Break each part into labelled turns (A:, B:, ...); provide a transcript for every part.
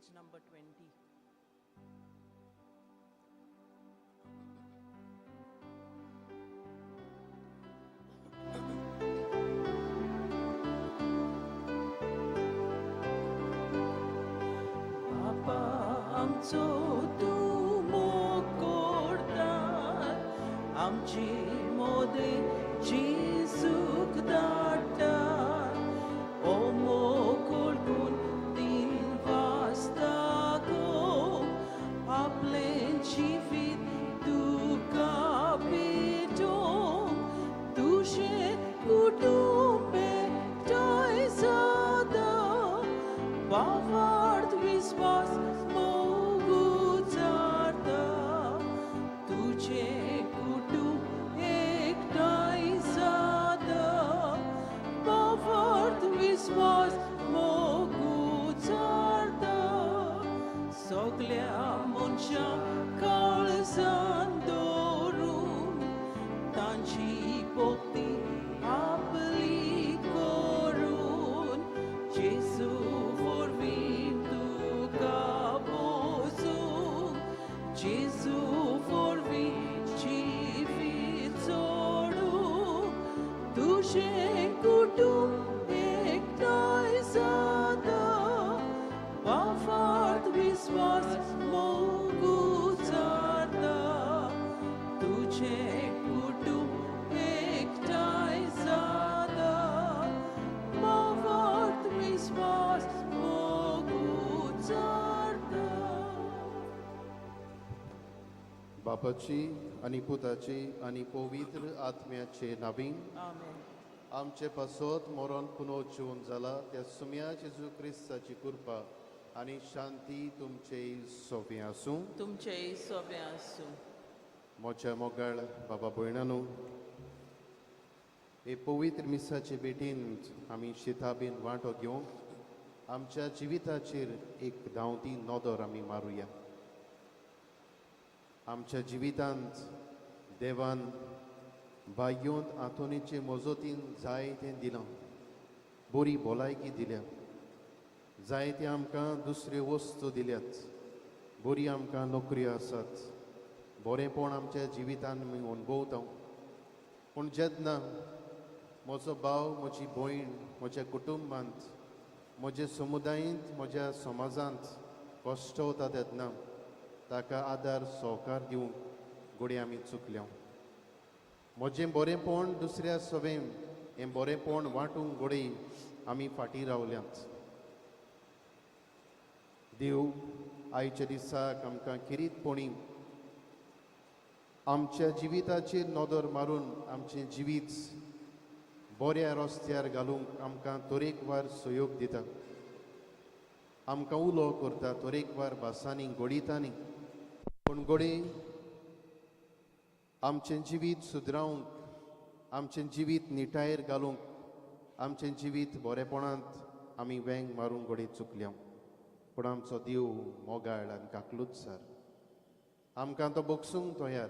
A: Page number 20. बापा आमचो तूं मोग करता, आमचे मोदें जेजूक धाडटा. ओ मोग ओळखून दिन वाचता गो, आपलें जिवीत तुका भेटोवंक, तुजें कुटुंब एकठांय जाता. भावार्थ विस्वास मोग उचारता, तुजें कुटुंब एकठांय जाता. भावार्थ विस्वास मोग उचारता, सगल्या मनशां काळजान दवरून तांची भक्ती आपली करून, जेजू वरवीं तुका पोसूंक, जेजू वरवीं जिवीत सोडूंक, तुजें कुटुंब एकठांय जाता. भावार्थ विस्वास मोग उचारता, तुजें कुटुंब एकठांय जाता. भावार्थ विस्वास मोग उचारता.
B: बापाची आनी पुताची आनी पवित्र आत्म्याचे नावीन.
A: आमेन.
B: आमचे पासत मरण पुनोजीवन जाला त्या सुम्या जेजू क्रिस्ताची कृपा आनी शांती तुमचे सोबें आसूं.
A: तुमचेय सोबें आसूं.
B: म्हज्या मोगाळ बाबा भयणानू, हे पवित्र मिसाचे भेटीन आमी शिताबीन वांटो घेवंक आमच्या जिविताचेर एक धांवती नदर आमी मारुया. आमच्या जिवितांत देवान भाग्योंत आंतोनीचे मजतीन जायतें दिलां, बरी भलायकी दिल्या, जायते आमकां दुसऱ्यो वस्तू दिल्यात, बरी आमकां नोकऱ्यो आसात, बरेंपण आमच्या जिवितान आमी अणभवता. पूण जेन्ना म्हजो भाव, म्हजी भयण म्हज्या कुटुंबांत, म्हज्या समुदायेंत, म्हज्या समाजांत कश्ट वता तेन्ना ताका आदार सहकार दिवंक घडये आमी चुकल्या. म्हजें बरेंपण दुसऱ्या सवें हें बरेंपण वांटूंक घडये आमी फाटीं रावल्यात. देव आयच्या दिसाक आमकां खेरीतपणी आमच्या जिविताचेर नदर मारून आमचें जिवीत बऱ्या रस्त्यार घालूंक आमकां तरेकवार सहयोग दिता, आमकां उलो करता तरेकवार भासांनी घडितांनी. पूण घडये आमचें जिवीत सुदरावंक, आमचें जिवीत निटायेर घालूंक, आमचें जिवीत बरेपणांत आमी वेंग मारूंक घडये चुकल्या. पूण आमचो देव मोगाळ आनी काकलूच सर, आमकां तो बोगसूंक तयार.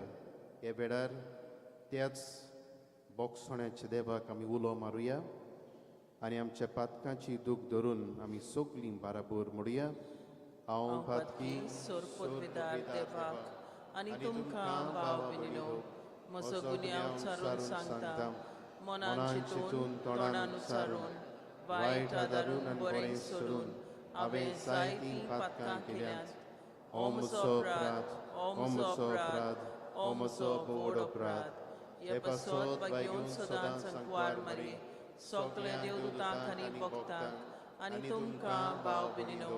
B: हे वेळार त्याच बोगसण्याच्या देवाक आमी उलो मारुया आनी आमच्या पातकांची दूख धरून आमी सगलीं बाराबोर म्हणुया. हांव पातकी
A: सोरपोतविदार देवाक आनी तुमकां भाव भयणीनो म्हजो गुन्यांव चारून सांगता, मनान चिंतून तोंडान उच्चारून वायट आदारून आनी बरें सोडून हांवें जायतीं पातकां केल्यांत. हो म्हजो अपराध, हो म्हजो अपराध, हो म्हजो व्हड अपराध. हे पासत बायगून सदांच संकवार मारी सगल्या देवदूतांक आनी भक्तांक आनी तुमकां भाव भयणीनो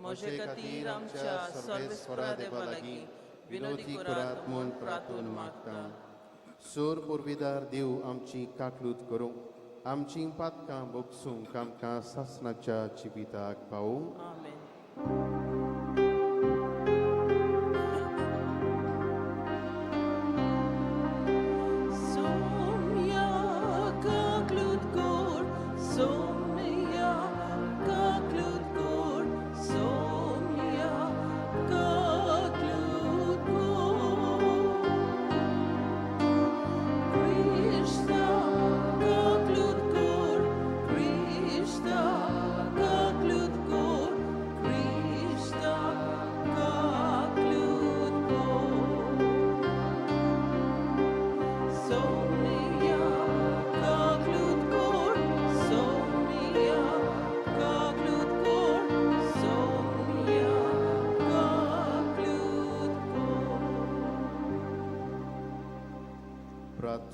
A: म्हजे खातीर आमच्या सर्वेस्परा देवा लागीं विनोदी करात म्हूण प्रार्थून मागता.
B: सोर पुर्विदार देव आमची काकलूत करूं, आमची पातकां बोगसूंक आमकां सासणाच्या जिविताक पावूं.
A: आमेन. सोम्या काकलूत कर, सोम्या काकलूत कर, सोम्या काकलूत कर. Krishna kaklut kor, Krishna kaklut kor,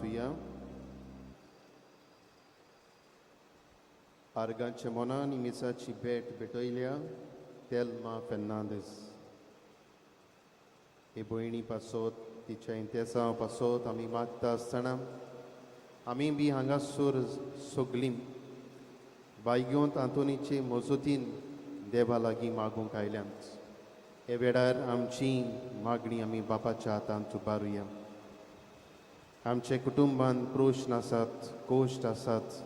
B: प्रार्थुया. आर्गांच्या मनान मिसाची भेट भेटयल्या तेल्मा फेर्नांदीस हे भयणी पासत तिच्या इंतेसांव पासत आमी मागता आसतना आमी बी हांगासर सगलीं बायगोंत आंतोनीचे मजतीन देवा लागीं मागूंक आयल्यांत. हे वेळार आमची मागणी आमी बापाच्या हातांत उबारुया. आमच्या कुटुंबान प्रश्न आसात, कोश्ट आसात,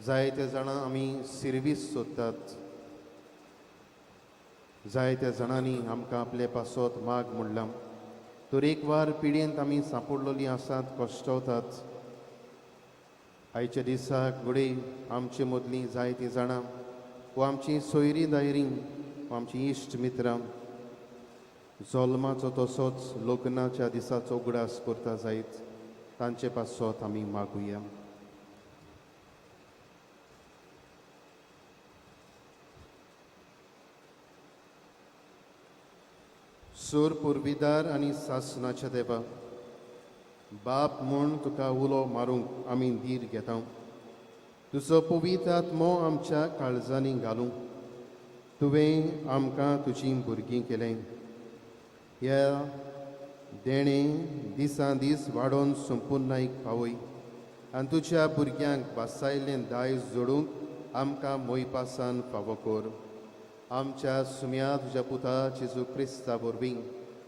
B: जायते जाणां आमी सिर्वीस सोदतात, जायत्या जाणांनी आमकां आपले पासत माग म्हणलां. तरेकवार पिळयेंत आमी सांपडलेलीं आसात, कश्टवतात. आयच्या दिसाक घडये आमचे मदलीं जायतीं जाणां वा आमचीं सोयरीं दायरीं वा आमचीं इश्ट मित्रां जल्माचो तसोच लग्नाच्या दिसाचो उगडास करता जायत, तांचे पासत आमी मागुया. सूर पुर्विदार आनी सासनाच्या देवा, बाप म्हूण तुका उलो मारूंक आमी धीर घेता. तुजो पवित्र आत्मो आमच्या काळजांनी घालूंक तुवें आमकां तुजीं भुरगीं केलें. ह्या देणें दिसान दीस वाडोवन संपुर्णायक पावय आनी तुज्या भुरग्यांक वासायल्लें दायज जोडूंक आमकां मोयपासान फावो कर. आमच्या सुम्या तुज्या पुता जेजू क्रिस्ता वरवीं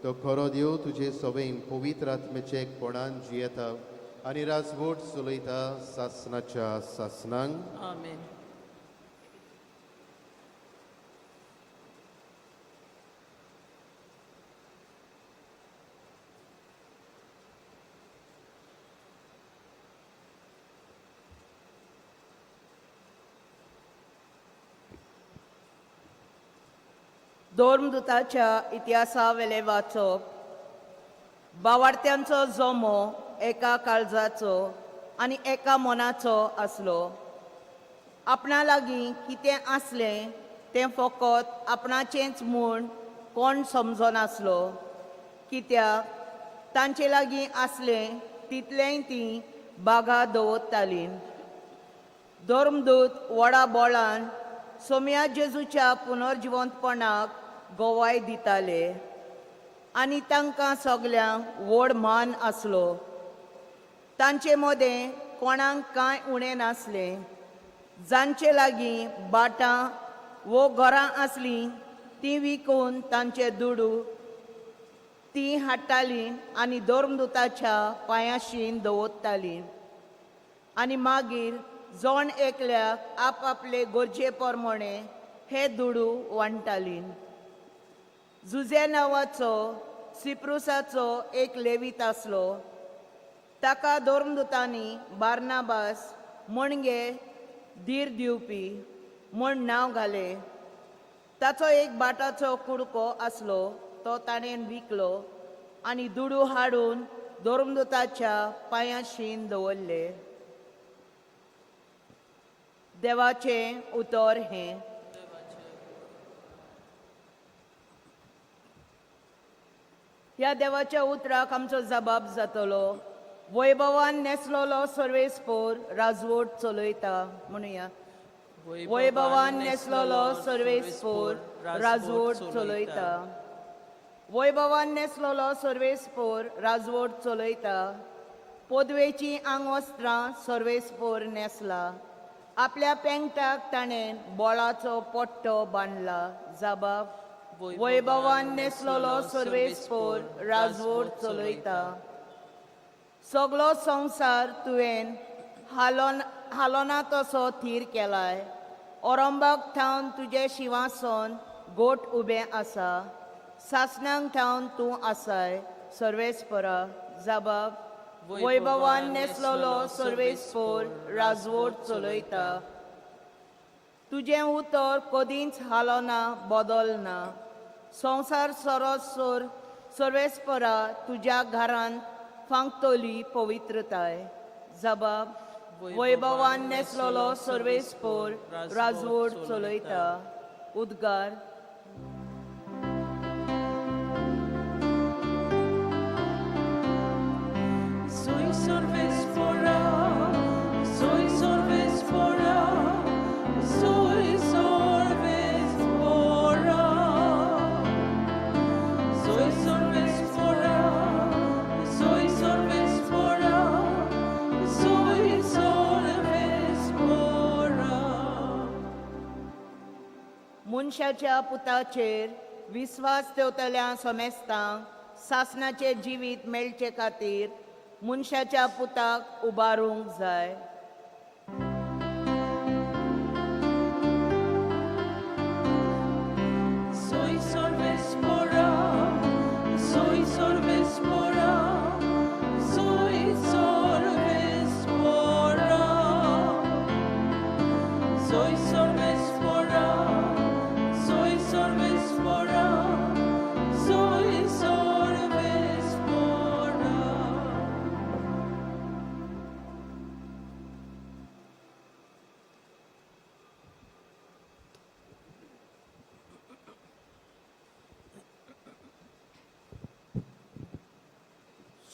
B: तो खरो देव तुजे सवेन पवित्र आत्म्याचे कोणान जियेता आनी राजवट चलयता सासनाच्या सासनांक.
A: आमेन.
C: धर्मदूताच्या इतिहासावेलें वाचप. बावार्थ्यांचो जमो एका काळजाचो आनी एका मनाचो आसलो. आपणा लागीं कितें आसलें तें फकत आपणाचेंच म्हूण कोण समजनासलो, कित्याक तांचे लागीं आसलें तितलेंय तीं बागा दवरतालीं. धर्मदूत व्हडा बोळान सोम्या जेजूच्या पुनर्जिवंतपणाक गवाय दिताले आनी तांकां सगल्यांक व्हड मान आसलो. तांचे मदें कोणाक कांय उणें नासलें. जांचे लागीं बाटां वो घरां आसलीं तीं विकून तांचे दुडू तीं हाडटालीं आनी धर्मदूताच्या पांयाशीन दवरतालीं आनी मागीर जण एकल्याक आपआपले गरजे प्रमाणे हे दुडू वांट्टालीं. जुझे नांवाचो सिप्रुसाचो एक लेवीत आसलो. ताका धर्मदूतांनी बार्नाबास म्हणगे धीर दिवपी म्हूण नांव घालें. ताचो एक बाटाचो कुडको आसलो, तो ताणें विकलो आनी दुडू हाडून धर्मदूताच्या पांयाशीन दवरले. देवाचें उतर हें. ह्या देवाच्या उतराक आमचो जबाब जातलो. वैभवान नेसलेलो सर्वेस्पोर राजवट चलयता म्हणुया. वैभवान नेसलेलो सर्वेस्पोर राजवट चलयता. वैभवान नेसलेलो सर्वेस्पोर राजवट चलयता. पदवेचीं आंगवस्त्रां सर्वेस्पोर नेसला. आपल्या पेंगटाक ताणें बोळाचो पट्टो बांदला. जबाब. वैभवान नेसलेलो सर्वेस्पोर राजवट चलयता. सगलो संवसार तुवें हालोना तसो थीर केलाय. ओरंबाक थावन तुजें शिंवासन गोट उबें आसा. सासणांक थावन तूं आसाय सर्वेस्परा. जबाब. वैभवान नेसलेलो सर्वेस्पोर राजवट चलयता. तुजें उतर कदींच हालना बदलना. संवसार सरसर सर्वेस्परा तुज्या घरांत फांकतली पवित्रताय. जबाब. वैभवान नेसलेलो सर्वेस्पोर राजवट चलयता. उद्गार.
A: Sui
C: मनशाच्या पुताचेर विस्वास ठेवतल्या समेस्तांक सासणाचें जिवीत मेळचे खातीर मनशाच्या पुताक उबारूंक जाय.
A: Soy sorvespora, soy sorvespora, soy sorvespora. Soy sorvespora, soy sorvespora, soy sorvespora.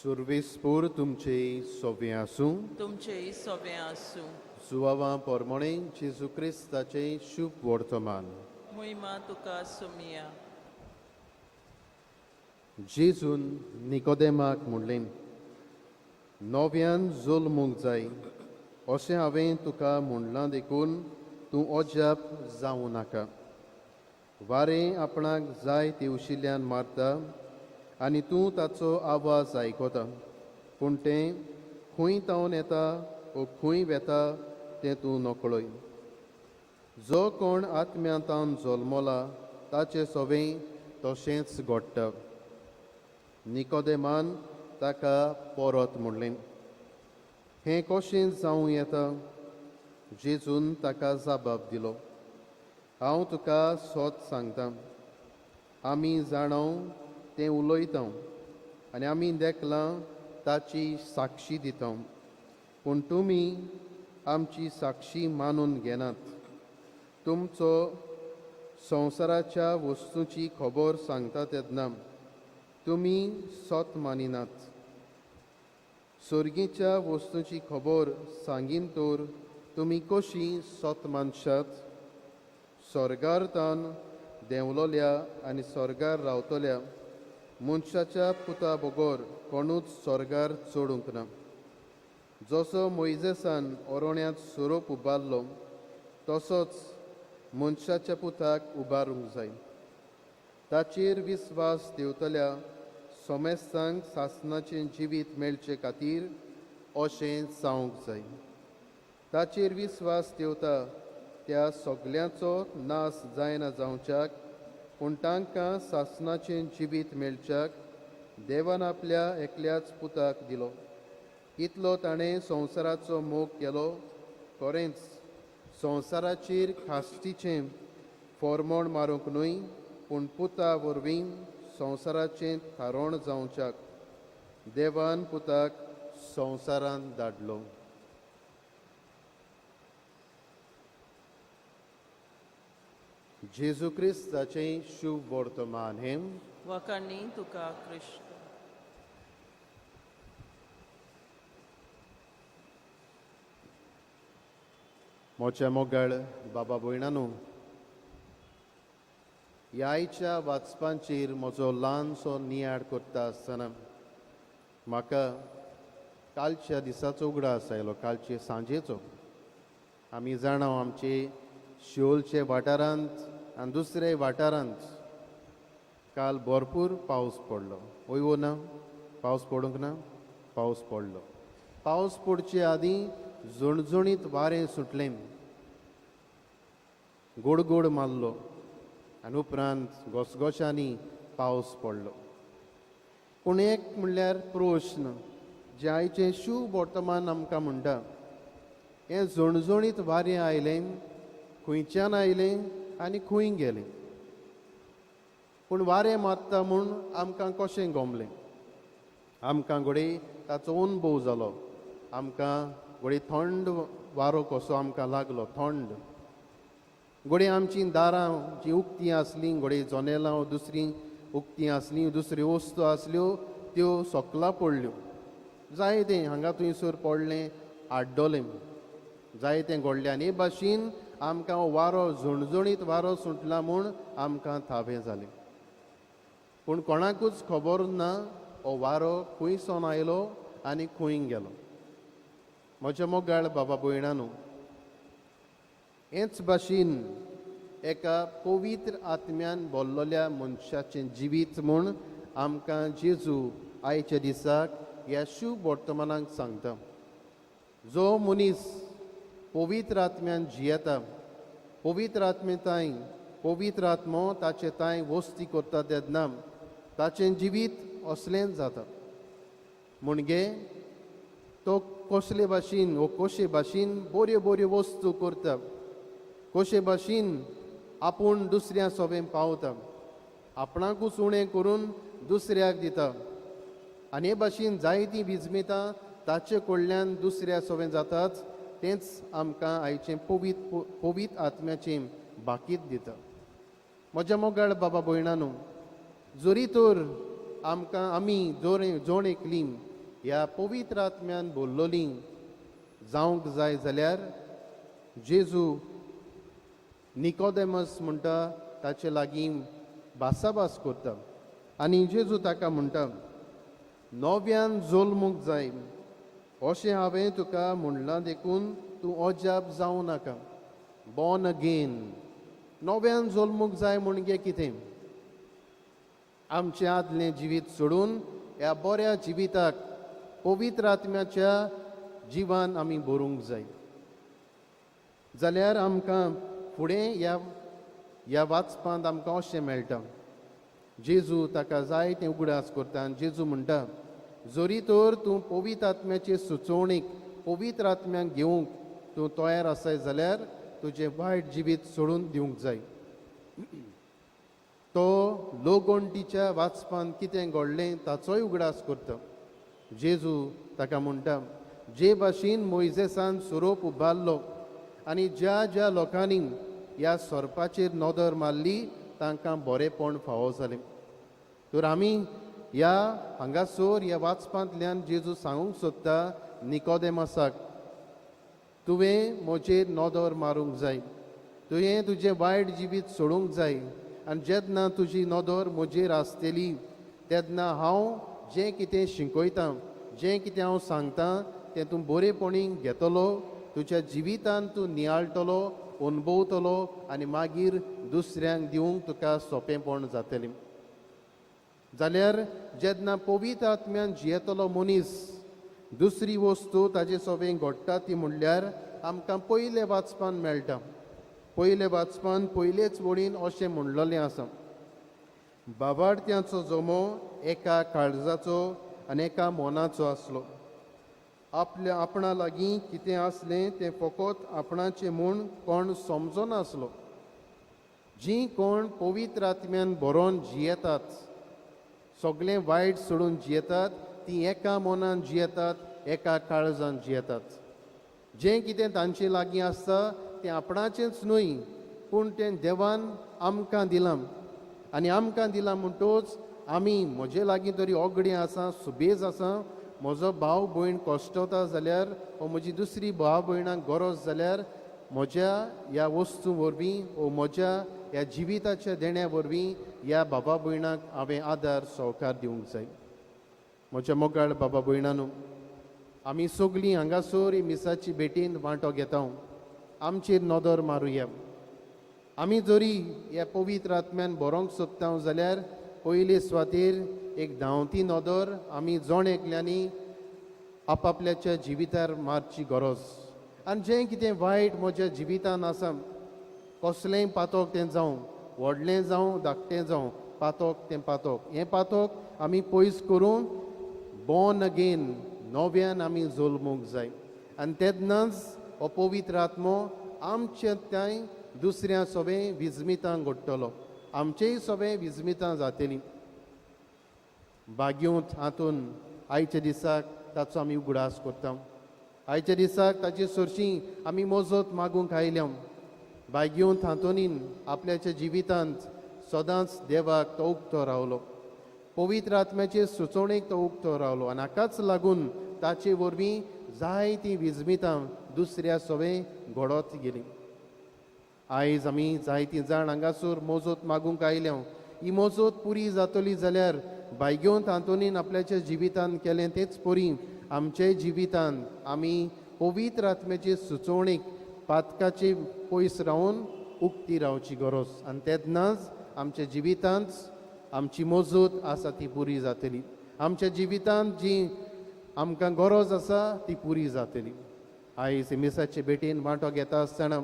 B: सुर्वेसपूर तुमचे सोबें आसूं.
A: तुमचेय सोबें आसूं.
B: जुवावा पोरमोणे जेजू क्रिस्ताचें शुभ वर्तमान.
A: मोहिमा तुका सोमिया.
B: जेजून निकोदेमाक म्हणलें, नव्यान जल्मूंक जाय अशें हांवें तुका म्हणलां देखून तूं अजाप जावं नाका. वारें आपणाक जाय तेवशिल्ल्यान मारता आनी तूं ताचो आवाज आयकता, पूण तें खंय तावन येता वो खंय वेता तें तूं नकळय. जो कोण आत्म्यांतावन जल्मला ताचें सवें तशेंच घडटा. निकोदेमान ताका परत म्हणलें, हें कशें जावं येता? जेजून ताका जबाब दिलो, हांव तुका सत सांगता, आमी जाणाव तें उलयता आनी आमी देखलां ताची साक्षी दिता, पूण तुमी आमची साक्षी मानून घेनात. तुमचो संवसाराच्या वस्तूची खबर सांगता तेन्ना तुमी सत मानिनात. सर्गीच्या वस्तूची खबर सांगीन तर तुमी कशी सत मानशात? स्वर्गार तान देंवलोल्या आनी स्वर्गार रावतल्या मनशाच्या पुता बगर कोणूच स्वर्गार चडूंक ना. जसो मोयजेसान ओरोण्यांत सोरोप उबारलो तसोच मनशाच्या पुताक उबारूंक जाय. ताचेर विस्वास देंवतल्या सोमेस्तांक सासणाचें जिवीत मेळचे खातीर अशें जावंक जाय. ताचेर विस्वास देंवता त्या सगल्यांचो नाश जायना जावच्याक, पूण तांकां सासणाचें जिवीत मेळच्याक देवान आपल्या एकल्याच पुताक दिलो. इतलो ताणें संवसाराचो मोग केलो, खरेंच संवसाराचेर खास्तीचें फॉर्मोण मारूंक न्हय, पूण पुता वरवीं संवसाराचें थारोण जावच्याक देवान पुताक संवसारांत धाडलो. जेजू क्रिस्ताचें शुभ वर्तमान हें.
A: वखाणी तुका कृष्ण.
B: मोच्या मोगाळ बाबा भयणानू, ह्या आयच्या वाचपांचेर म्हजो ल्हानसो नियाळ करता आसतना म्हाका कालच्या दिसाचो उगडास आयलो, कालचे सांजेचो. आमी जाणा आमचे शिवोलचे वाठारांत आनी दुसरे वाठारांत काल भरपूर पावस पडलो. वय वो ना? पावस पडूंक ना? पावस पडलो. पावस पडचे आदीं झणझणीत वारें सुटलें, गोड गोड मारलो आनी उपरांत घोसघोशांनी पावस पडलो. पूण एक म्हणल्यार प्रश्न जे आयचें शुभ वर्तमान आमकां म्हणटा, हें झणझणीत वारें आयलें, खंयच्यान आयलें आनी खंय गेलें? पूण वारें मारता म्हूण आमकां कशें गोमलें? आमकां घडये ताचो अनुभव जालो, आमकां घडये थंड वारो कसो आमकां लागलो, थंड. घडये आमचीं दारां जीं उक्तीं आसलीं, घडये जनेलां दुसरीं उक्तीं आसलीं, दुसऱ्यो वस्तू आसल्यो त्यो सोकला पडल्यो. जायतें हांगा थंयसर पडलें, आड्डलें, जायतें घडलें. आनी हे भाशेन आमकां वारो झणझणीत वारो सुटला म्हूण आमकां थावें जालें. पूण कोणाकूच खबर ना हो वारो खंय सावन आयलो आनी खंय गेलो. म्हज्या मोगाळ बाबा भयणानू, हेच भाशेन एका पवित्र आत्म्यान बोल्लोल्या मनशाचें जिवीत म्हूण आमकां जेजू आयच्या दिसाक ह्या शुभ वर्तमानाक सांगता. जो मनीस पवित्र आत्म्यान जियेता, पवित्र आत्मे तांय पवित्र आत्मो ताचे तांय वस्ती करता तेन्ना ताचें जिवीत असलेंच जाता. म्हणजे तो कसले भाशेन वो कशे भाशेन बऱ्यो बऱ्यो वस्तू करता, कशे भाशेन आपूण दुसऱ्या सोबें पावता, आपणाकूच उणें करून दुसऱ्याक दिता आनी हे भाशेन जायतीं विजमितां ताचे कडल्यान दुसऱ्या सोबें जातात. तेंच आमकां आयचें पवित्र पवित्र आत्म्याचें बाकीत दिता. म्हज्या मोगाळ बाबा भयणानू, जरी तर आमकां आमी जोड एकलीं ह्या पवित्र आत्म्यान बोल्लोलीं जावंक जाय जाल्यार जेजू निकोदेमस म्हणटा ताचे लागीं भासाभास करता आनी जेजू ताका म्हणटा, नव्यान जल्मूंक जाय अशें हांवें तुका म्हणलां देखून तूं अजाप जावं नाका. बॉर्न अगेन, नव्यान जल्मूंक जाय म्हणजे कितें? आमचें आदलें जिवीत सोडून ह्या बऱ्या जिविताक पवित्र आत्म्याच्या जिवान आमी भरूंक जाय. जाल्यार आमकां फुडें ह्या ह्या वाचपांत आमकां अशें मेळटा, जेजू ताका जाय तें उगडास करता आनी जेजू म्हणटा, जरी तर तूं पवित्र आत्म्याचे सुचोवणेक पवित्र आत्म्याक घेवंक तूं तयार आसाय जाल्यार तुजें वायट जिवीत सोडून दिवंक जाय. तो लोगोंटीच्या वाचपांत कितें घडलें ताचोय उगडास करता. जेजू ताका म्हणटा, जे भाशेन मोयजेसान सोरोप उबारलो आनी ज्या ज्या लोकांनी ह्या सोरपाचेर नदर मारली तांकां बरेंपण फावो जालें. तर आमी ह्या हांगासर ह्या वाचपांतल्यान जेजू सांगूंक सोदता निकोदेमसाक, तुवें म्हजेर नदर मारूंक जाय, तुवें तुजें वायट जिवीत सोडूंक जाय आनी जेन्ना तुजी नदर म्हजेर आसतली तेन्ना हांव जें कितें शिकयतां, जें कितें हांव सांगतां तें तूं बरेपणी घेतलो, तुज्या जिवितान तूं नियाळटलो, अणभवतलो आनी मागीर दुसऱ्यांक दिवंक तुका सोंपेंपण जातलें. जाल्यार जेन्ना पवित्र आत्म्यान जियेतलो मनीस दुसरी वस्तू ताजे सोबें घडटा ती म्हणल्यार आमकां पयले वाचपान मेळटा. पयले वाचपान पयलेच वळीन अशें म्हणलेलें आसा, बाबार्त्यांचो जमो एका काळजाचो आनी एका मनाचो आसलो. आपल्या आपणा लागीं कितें आसलें तें फकत आपणाचें म्हूण कोण समजनासलो. जीं कोण पवित्र आत्म्यान बरोवन जियेतात, सगळें वायट सोडून जियेतात, तीं एका मनान जियेतात, एका काळजान जियेतात. जें कितें तांचे लागीं आसता तें आपणाचेंच न्हय, पूण तें देवान आमकां दिलां आनी आमकां दिलां म्हणटोच आमी म्हजे लागीं तरी ऑगडें आसा, सुबेज आसा, म्हजो भाव भयण कश्टता जाल्यार वो म्हजी दुसरी भाव भयणाक गरज जाल्यार म्हज्या ह्या वस्तू वरवीं वो म्हज्या ह्या जिविताच्या देण्या वरवीं ह्या बाबा भयणाक हांवें आदार सहकार दिवंक जाय. म्हज्या मोगाळ बाबा भयणानू, आमी सगळीं हांगासर मिसाची भेटीन वांटो घेता, आमचेर नदर मारुया. आमी जरी ह्या पवित्र आत्म्यान बरोवंक सोदता जाल्यार पयले सुवातेर एक धांवती नदर आमी जण एकल्यांनी आपापल्याच्या जिवितार मारची गरज. आनी जें कितें वायट म्हज्या जिवितान आसा, कसलेंय पातोक तें जावं, व्हडलें जावं धाकटें जावं, पातोक तें पातोक, हें पातोक आमी पयस करून बॉर्न अगेन नव्यान आमी जल्मूंक जाय. आनी तेन्नाच हो पवित्र आत्मो आमचे थंय दुसऱ्या सोबें विजमितां घडटलो, आमचेय सोबें विजमितां जातलीं. बागयोंत हातून आयच्या दिसाक ताचो आमी उगडास करता. आयच्या दिसाक ताचे सरशीं आमी मजत मागूंक आयल्या. बागयोंत हातून आपल्याच्या जिवितांत सदांच देवाक तो उक्तो रावलो, पवित्र आत्म्याचे सुचोवणेक तो उक्तो रावलो आनी हाकाच लागून ताचे वरवीं जायतीं विजमितां दुसऱ्या सोबें घडत गेलीं. आयज आमी जायतीं जाण हांगासर मजत मागूंक आयल्या. ही मजत पुरी जातली जाल्यार बायगेवंत आंतोनीन आपल्याच्या जिवितान केलें तेच परी आमचे जिवितान आमी पवित्र आत्म्याचे सुचोवणेक पातकाचे पयस रावन उक्ती रावची गरज आनी तेन्नाच आमच्या जिवितांत आमची मजूत आसा ती पुरी जातली. आमच्या जिवितांत जी आमकां गरज आसा ती पुरी जातली. आयज मिसाचे भेटीन वांटो घेता आसतना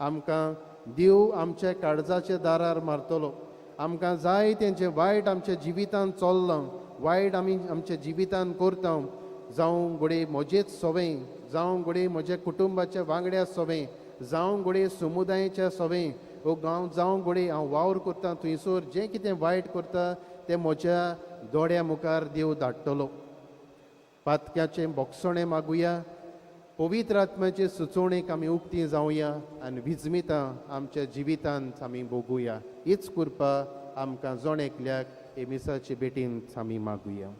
B: आमकां देव आमच्या काळजाच्या दारार मारतलो. आमकां जाय तेंचें वायट आमच्या जिवितांत चल्लां, वायट आमी आमच्या जिवितांत करता, जावं घडये म्हजेच सवंय, जावं घडये म्हज्या कुटुंबाच्या वांगड्या सवंय, जावं घडये समुदायाच्या सवंय, वो गांव जावं घडये हांव वावर करता थंयसर जें कितें वायट करता तें म्हज्या दोळ्या मुखार देव धाडटलो. पातक्याचें बोगसणें मागुया, पवित्र आत्म्याचे सुचोवणेक आमी उक्ती जावया आनी विजमितां आमच्या जिवितांत आमी भोगुया. हीच कृपा आमकां जण एकल्याक हे मिसाचे भेटींत आमी मागुया.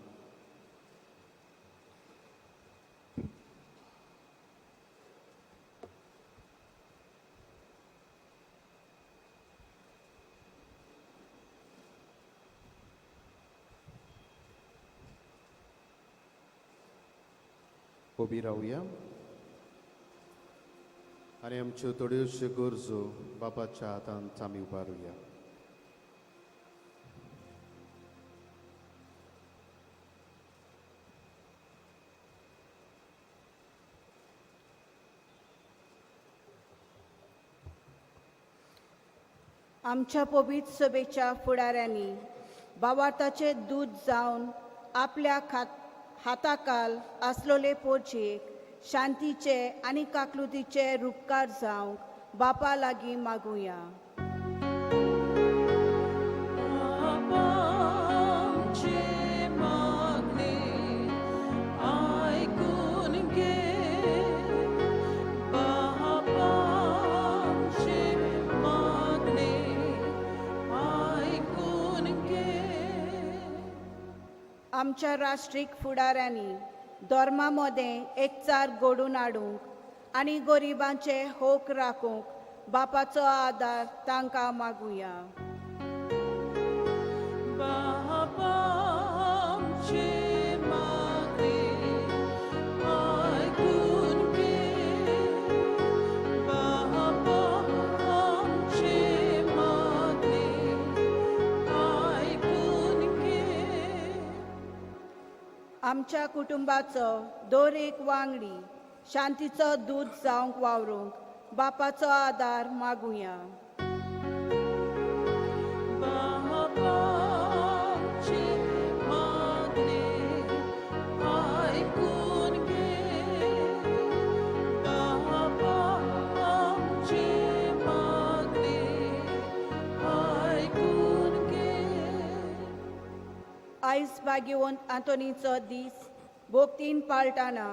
B: उबी रावया आनी आमच्यो थोड्योश्यो गरजो बापाच्या हातांत आमी उबारुया.
D: आमच्या पवित्र सभेच्या फुडाऱ्यांनी बावार्थाचे दूत जावन आपल्या हाताकाल आसलोले पोरचेक शांतीचे आनी काकलुतीचे रुपकार जावंक बापा लागीं मागुया. आमच्या राष्ट्रीक फुडाऱ्यांनी धर्मा मदें एकचार घडोवन हाडूंक आनी गरिबांचे होक राखूंक बापाचो आदार तांकां मागुया. आमच्या कुटुंबाचो दर एक वांगडी शांतीचो दूत जावंक वावरूंक बापाचो आदार मागुया. आयज भाग्यवंत आंतोनीचो दीस भोक्तीन पाळटाना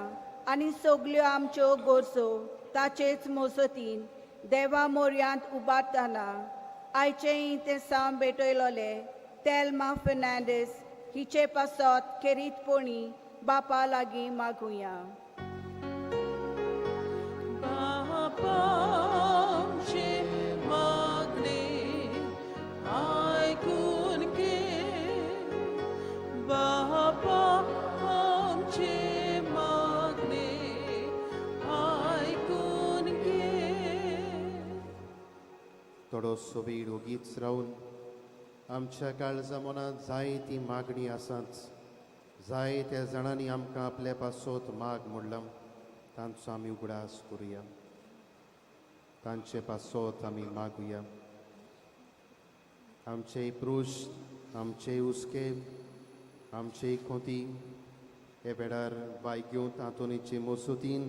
D: आनी सगल्यो आमच्यो गरजो ताचेच मजतीन देवा मोर्यांत उबारतना आयचें तें साम भेटयलोले तेल्मा फेर्नांडीस हिचे पासत खेरीतपणी बापा लागीं मागुया.
B: थोडोसो वेळ ओगीच रावन आमच्या काळजा मनांत जाय ती मागणी आसाच, जाय त्या जाणांनी आमकां आपल्या पासत माग म्हणलां तांचो आमी उगडास करुया, तांचे पासत आमी मागुया. आमचे पृश्ठ, आमचे हुस्के, आमचे खोती हे वेळार बायग्योत आंतोनीचे मजतीन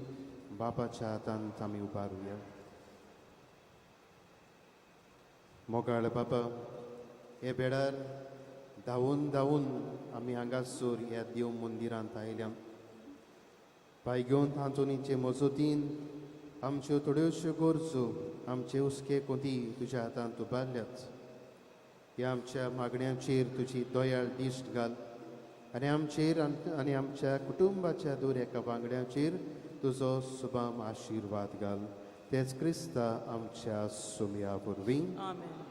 B: बापाच्या हातांत आमी उबारुया. मोगाळ बाबा, हे वेळार धांवून धांवून आमी हांगासर ह्या देव मंदिरांत आयल्या. भायगेवन आंतोनीचे मजतीन आमच्यो थोड्योश्यो गरजो, आमचे हुस्के कोती तुज्या हातांत उबारल्यात. ह्या आमच्या मागण्यांचेर तुजी दयाळ दिश्ट घाल आनी आमचेर आनी आमच्या कुटुंबाच्या दर एका वांगड्याचेर तुजो सुबाम आशिर्वाद घाल. तेच क्रिस्ता आमच्या सुमया वरवीं.
A: आमेन.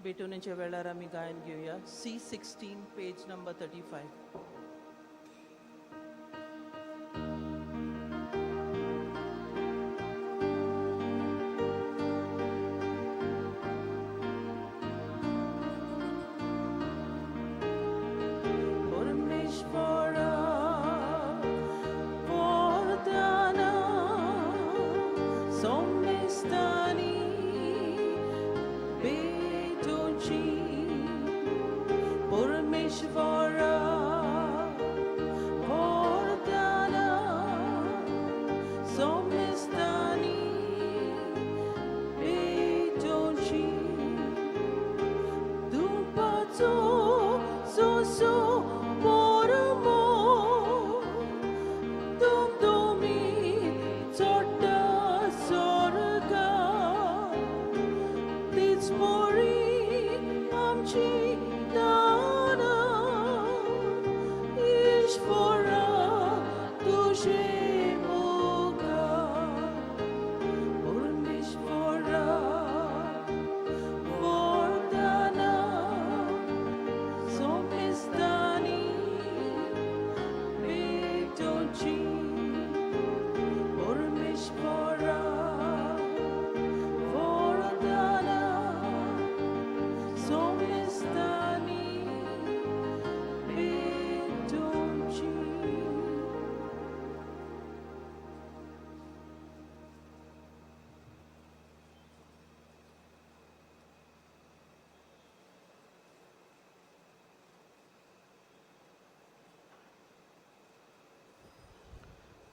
A: भेटवणेच्या वेळार आमी गायन घेवया. C16 page number 35. तेच परी आमची दानां ईश्वरा तुजे मुखार परमेश्वरा वरदानां सोमेस्तांनी भेटोवची परमेश्वरा वरदानां सोमेस्तांनी भेटोवची.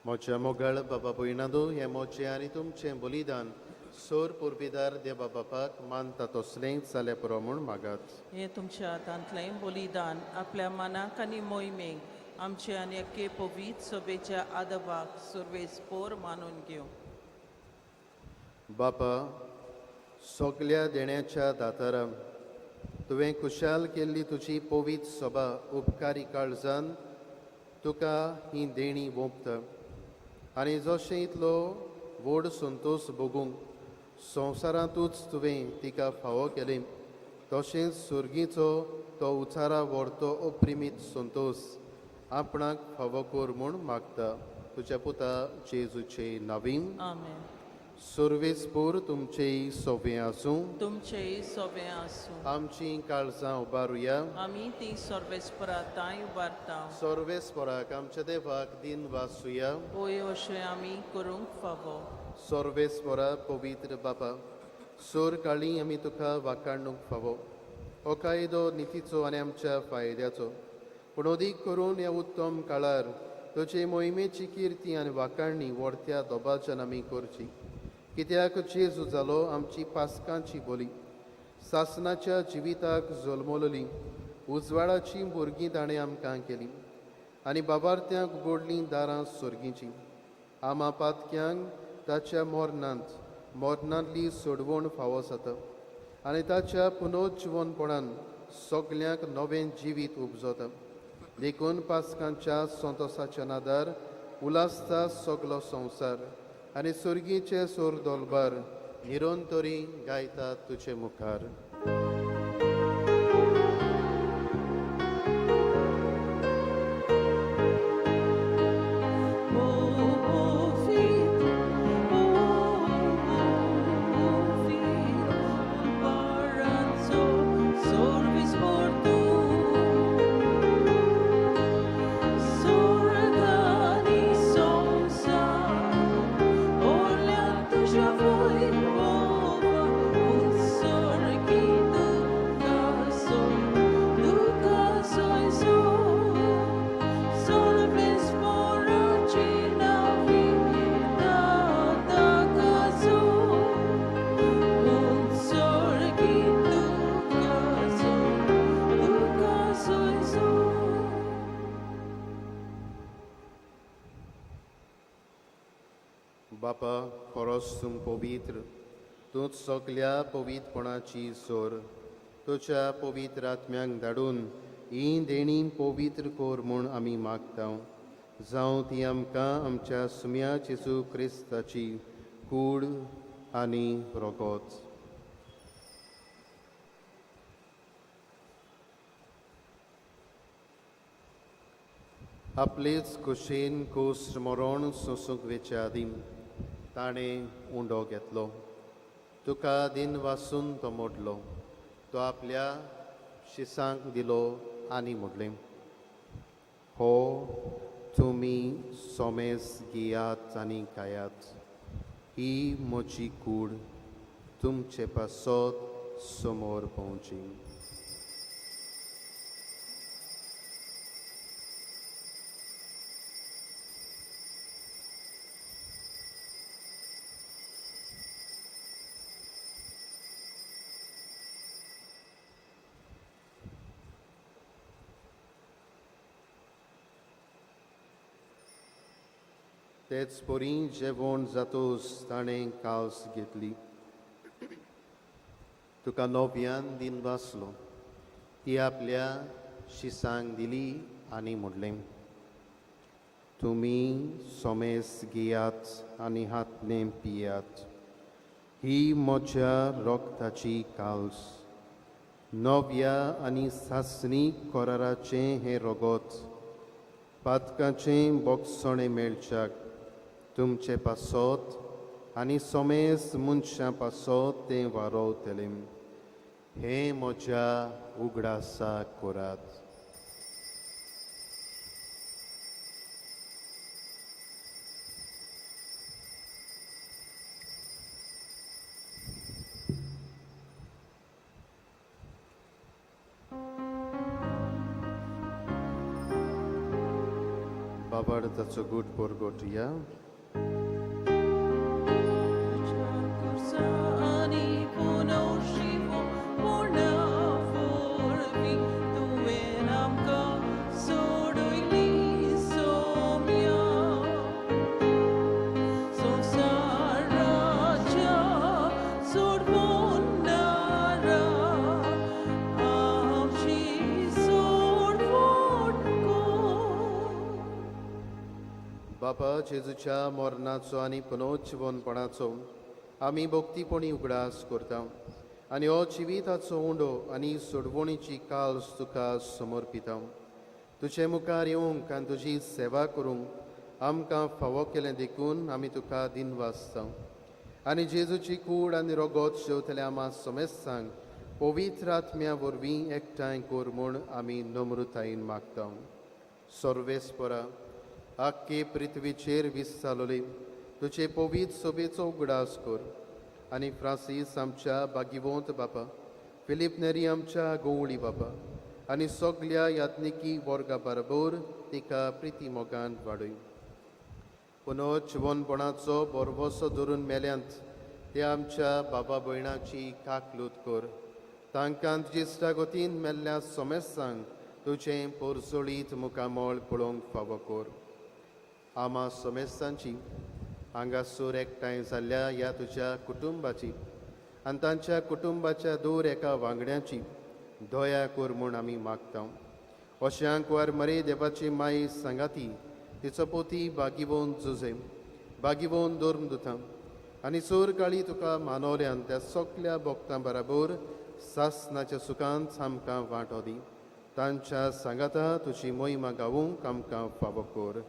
B: म्हज्या मोगाळ बाबा भयणांनो, हें म्हजें आनी तुमचें बलिदान सोर पुर्विदार देवा बापाक मानता तसलें जाल्यार पुरो म्हूण मागात.
A: हें तुमच्या हातांतलें बलिदान आपल्या मनाक आनी मोहिमेक आमचे आनी एके पवित्र सभेच्या आदवाक सुरवेस पोर मानून घेवं.
B: बापा, सगल्या देण्याच्या दातारा, तुवें खुशाल केल्ली तुजी पवित्र सभा उपकारी काळजान तुका ही देणी वोंपता आनी जशें इतलो व्हड संतोश भोगूंक संवसारांतूच तुवें तिका फावो केलें, तशेंच सुर्गीचो तो उचारा व्हरतो अप्रिमीत संतोश आपणाक फावो कर म्हूण मागता, तुज्या पुता जेजूचे नावीन.
A: आमेन.
B: सुर्वेसपूर तुमचेय सोबें आसूं.
A: तुमचेय सोबें आसूं.
B: आमची काळजां उबारुया.
A: आमी ती सर्वेस्परा तांय उबारता.
B: सर्वेस्पराक आमच्या देवाक दिन वासुया.
A: होय, अशें आमी करूंक फावो.
B: सर्वेस्परा, पवित्र बापा, सोर काळी आमी तुका वाकाणूंक फावो. हो कायदो नितीचो आनी आमच्या फायद्याचो, पूण अदीक करून ह्या उत्तम काळार तुजे मोहिमेची किर्ती आनी वाकाणणी व्हरत्या दोबाच्यान आमी करची, कित्याक जेजू जालो आमची पासकांची बोली, सासनाच्या जिविताक जल्मलोली उजवाडाची भुरगीं ताणें आमकां केली आनी बाबारत्यांक उगडलीं दारां सोर्गीचीं. आमा पातक्यांक ताच्या मरणांत मरणांतली सोडवण फावो जाता आनी ताच्या पुनोज्जीवनपणान सगल्यांक नवें जिवीत उपजता. देखून पासकांच्या संतोसाच्या नादार उलासता सगलो संवसार आनी सुर्गीचे सोर दोलबार निरंतरी गायता तुजे मुखार. बापा, खरोच तूं पवित्र, तूंच सगल्या पवित्रपणाची सोर. तुज्या पवित्र आत्म्यांक धाडून ही देणी पवित्र कर म्हूण आमी मागता, जावं ती आमकां आमच्या सुम्या जेजू क्रिस्ताची कूड आनी रोगोत. आपलेच कुशेन कोस मरण सोंसूंक वेच्या आदीं ताणें उंडो घेतलो, तुका दिन वासून तो मोडलो, तो आपल्या शिसांक दिलो आनी म्हणलें, हो तुमी सोमेस घेयात आनी खायात, ही म्हजी कूड तुमचे पासत समोर पोवची. तेच परी जेवण जातोच ताणें कास घेतली. तुका नव्यान दिन वाचलो. ती आपल्या शिसांक दिली आनी म्हणलें, तुमी सोमेस घेयात आनी हातने पियात. ही म्हज्या रोगताची काल्स. नव्या आनी सासणी कराराचें हें रगत पातकाचें बोगसणें मेळच्याक तुमचे पासत आनी सोमेस मनशां पासत तें वारोवतलें. हें म्हज्या उगडासा करात. बाबार्थाचो गुट पोरगोटया. बापा जेजूच्या मरणाचो आनी पुनोज्जीवनपणाचो आमी भक्तीपणी उगडास करता आनी हो जिविताचो उंडो आनी सोडवणीची काल्स तुका समर्पिता. तुजे मुखार येवंक आनी तुजी सेवा करूंक आमकां फावो केलें देखून आमी तुका दिनवासता. आनी जेजूची कूड आनी रोगोत शेवतल्या आमा समेस्तांक पवित्र आत्म्या वरवीं एकठांय कर म्हूण आमी नम्रतायेन मागता. सर्वेस्परा आख्खे पृथ्वीचेर विस्तारले तुजे पवित्र सोबेचो उगडास कर आनी फ्रांसीस आमच्या बागिवंत बापा, फिलीप नेरी आमच्या गवळी बापा आनी सगल्या याज्ञिकी वर्गा बरोबर तिका प्रिती मोगान वाडय. पुनोजिवनपणाचो भरवसो धरून मेल्यांत ते आमच्या बाबा भयणाची काकलूत कर. तांकां तुजी इश्टागतीन मेल्ल्या समेस्तांक तुजें पोरजोळीत मुखामळ पळोवंक फावो कर. आमा समेस्तांची हांगासर एकठांय जाल्ल्या ह्या तुज्या कुटुंबाची आनी तांच्या कुटुंबाच्या दर एका वांगड्याची दया कर म्हूण आमी मागता. अश्यांक वर मरे देवाची माई सांगाती तिचो पोती बागिवोन जुजे बागिवोन धर्म दुता आनी चोर काळी तुका मानवल्यान त्या सगल्या भक्तां बराबर सासनाच्या सुखांत आमकां वांटो दी. तांच्या सांगाता तुजी मोहिमा गावूंक आमकां फावो कर.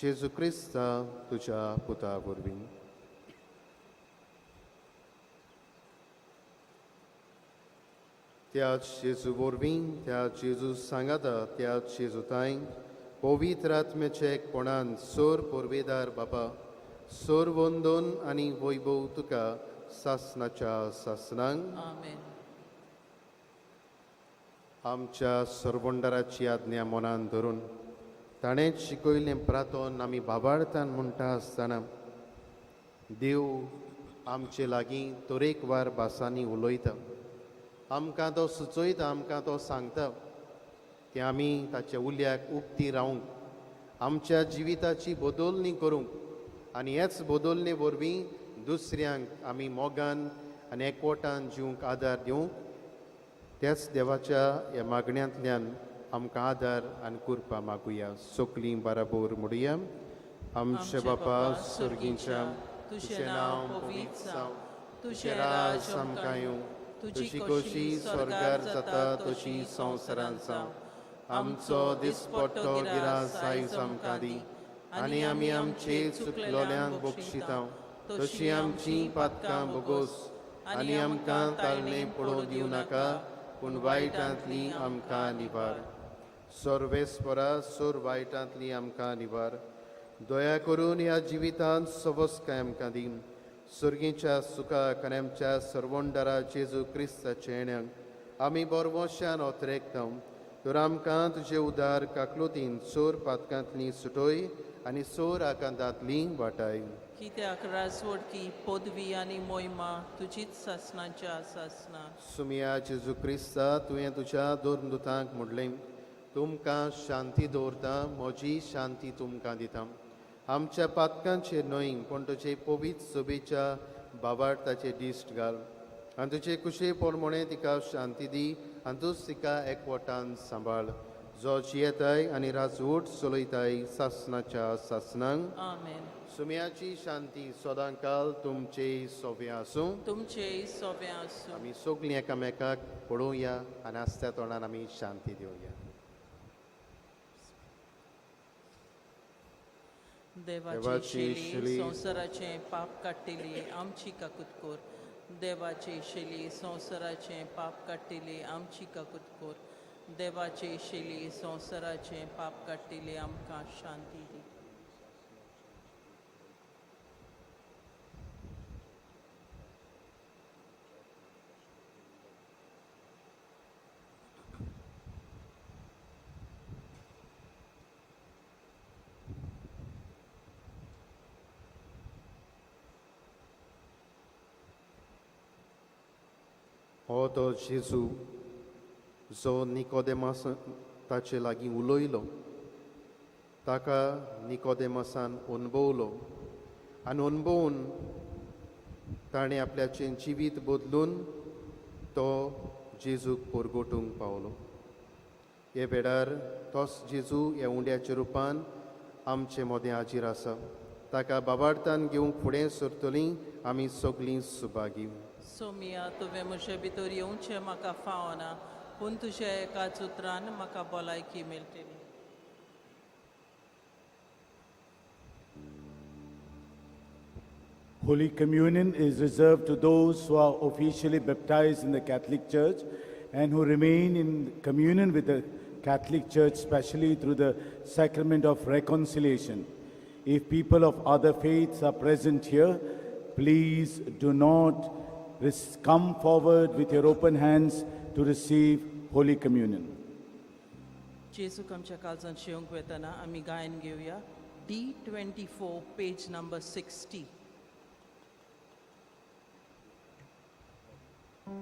B: जेजू क्रिस्ता तुज्या पुता वरवीं. त्याच जेजू वरवीं, त्याच जेजू सांगाता, त्याच जेजू तांय पवित्र आत्म्याचे एकपणान सोर पोरवेदार बापा सोर वंदन आनी वैभव तुका सासनाच्या सासनांक.
A: आमेन.
B: आमच्या सरवंडाराची आज्ञा मनान धरून ताणें शिकयलें प्रातोन आमी बाबार्थान म्हणटा आसतना देव आमचे लागीं तरेकवार भासांनी उलयता. आमकां तो सुचयता, आमकां तो सांगता की आमी ताच्या उल्याक उक्ती रावंक, आमच्या जिविताची बदलणी करूंक आनी हेच बदलणे वरवीं दुसऱ्यांक आमी मोगान आनी एकवटान जिवंक आदार दिवंक त्याच देवाच्या ह्या मागण्यांतल्यान आमकां आदार आनी कृपा मागुया. सोकलीं बराबर म्हणुया. आमचे बापा सर्गीच्या, तुजें नांव पवित्र जावं, तुजें राज आमकां येवं, तुजी खोशी स्वर्गार जाता तशी संवसारांत जावं. आमचो दिसपट्टो गिरास आयज आमकां दी आनी आमी आमचे चुकलोल्यांक बक्षिता तशी आमची पातकां भोगोस आनी आमकां ताळणे पडोवंक दिवं नाका, पूण वायटांतली आमकां निवार. सर्वेस्परा सोर वायटांतली आमकां निवार. दया करून ह्या जिवितांत सवस्काय आमकां दी. सर्गीच्या सुखाक आनी आमच्या सर्वंडरा जेजू क्रिस्ताच्या येण्याक आमी बरवशान ओतरेकता. तर आमकां तुजे उदार काकलुतीन सोर पातकांतली सुटोय आनी सोर आकांतांतली वाटाय.
A: कित्याक राजवडकी पदवी आनी मोहिमा तुजीच सासनाच्या सासना.
B: सुमिया जेजू क्रिस्ता, तुवें तुज्या दोन दुतांक म्हणलें, तुमकां शांती दवरता, म्हजी शांती तुमकां दिता. आमच्या पातकांचेर न्हय पूण तुजे पवित्र सभेच्या बाबार्थाचेर दिश्ट घाल आनी तुजे कुशे पोरमोणे तिका शांती दी आनी तूंच तिका एकवटान सांबाळ जो जियेताय आनी राजवट चलयताय सासनाच्या सासनांक.
A: आमेन.
B: सुम्याची शांती सदांकाल तुमचे सोबे आसूं.
A: तुमचेय सोबे आसूं.
B: आमी सगळीं एकामेकाक पळोवया आनी आसत्या तोंडान आमी शांती दिवया.
A: देवाची शेली संवसाराचें पाप काडटली आमची काकूत कोर. देवाची शेली संवसाराचें पाप काडटली आमची काकूत कोर. देवाची शेली संवसाराचें पाप काडटली आमकां शांती दी.
B: हो तो जेजू जो निकोदेमास ताचे लागीं उलयलो, ताका निकोदेमासान अणभवलो आनी अणभवून ताणें आपल्याचें जिवीत बदलून तो जेजूक परगटूंक पावलो. हे वेळार तोच जेजू ह्या उंड्याच्या रुपान आमचे मदें हाजीर आसा. ताका बाबार्थान घेवंक फुडें सरतलीं आमी सगळीं सुभागी.
A: सोमिया, तुवें म्हजे भितर येवचें म्हाका फावना, पूण तुज्या एकाच उतरान म्हाका भलायकी मेळटली.
E: Holy Communion is reserved to those who are officially baptized in the Catholic Church and who remain in communion with the Catholic Church, especially through the sacrament of reconciliation. If people of other faiths are present here, please do not come forward with your open hands to receive Holy Communion.
A: जेजूक आमच्या काळजांत शेवंक वेतना आमी गायन घेवया. D24 page number 60. Tu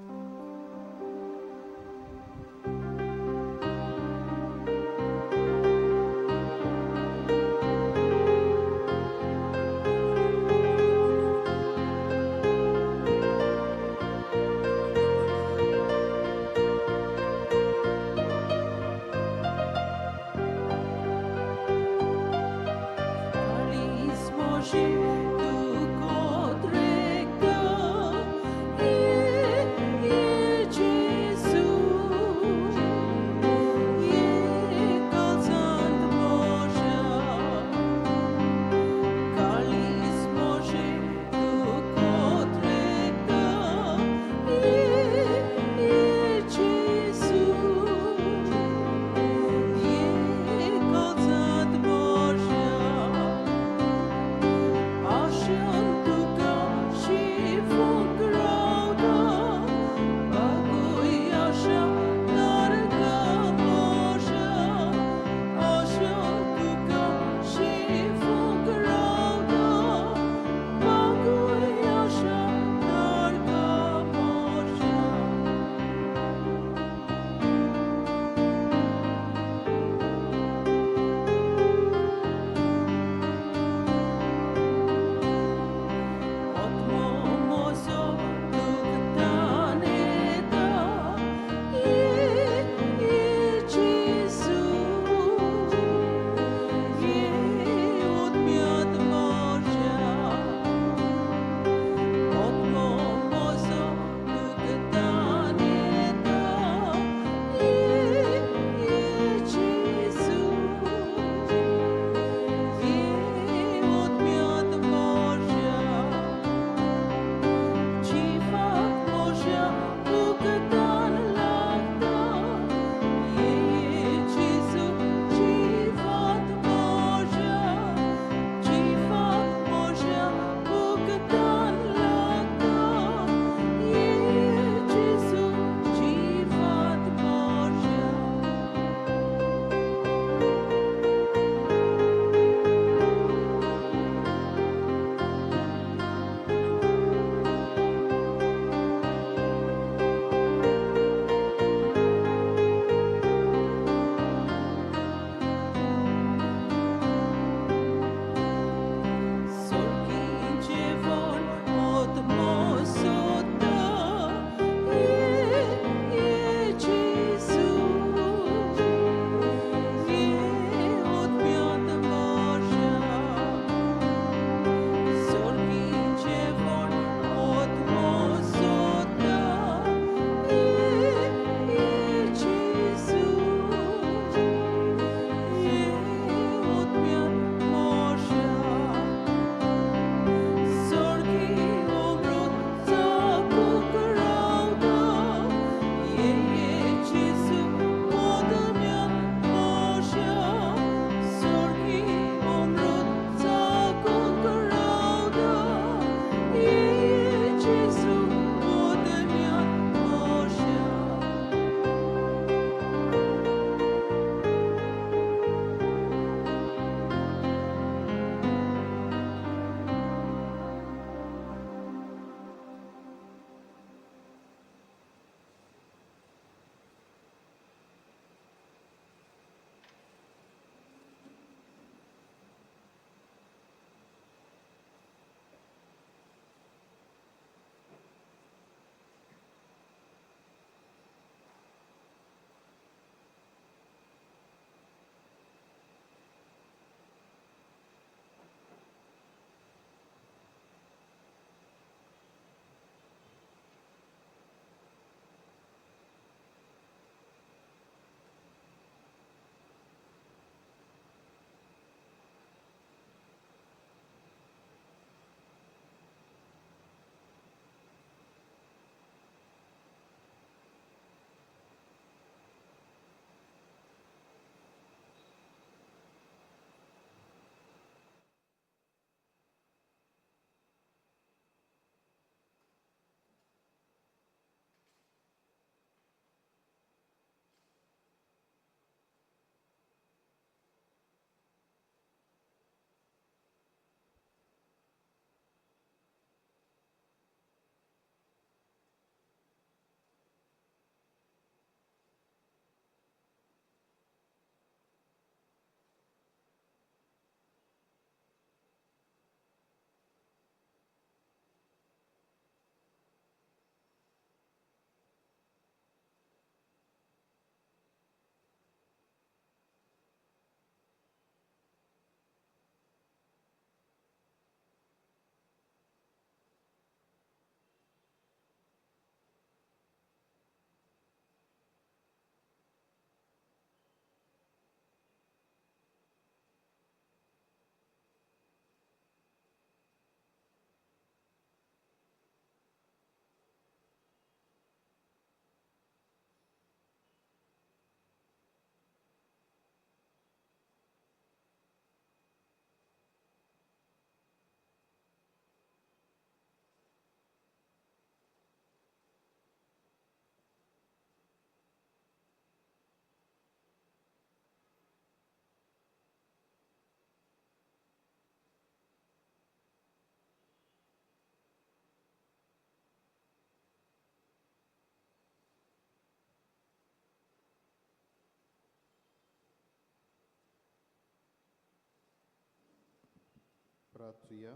B: प्रार्थुया.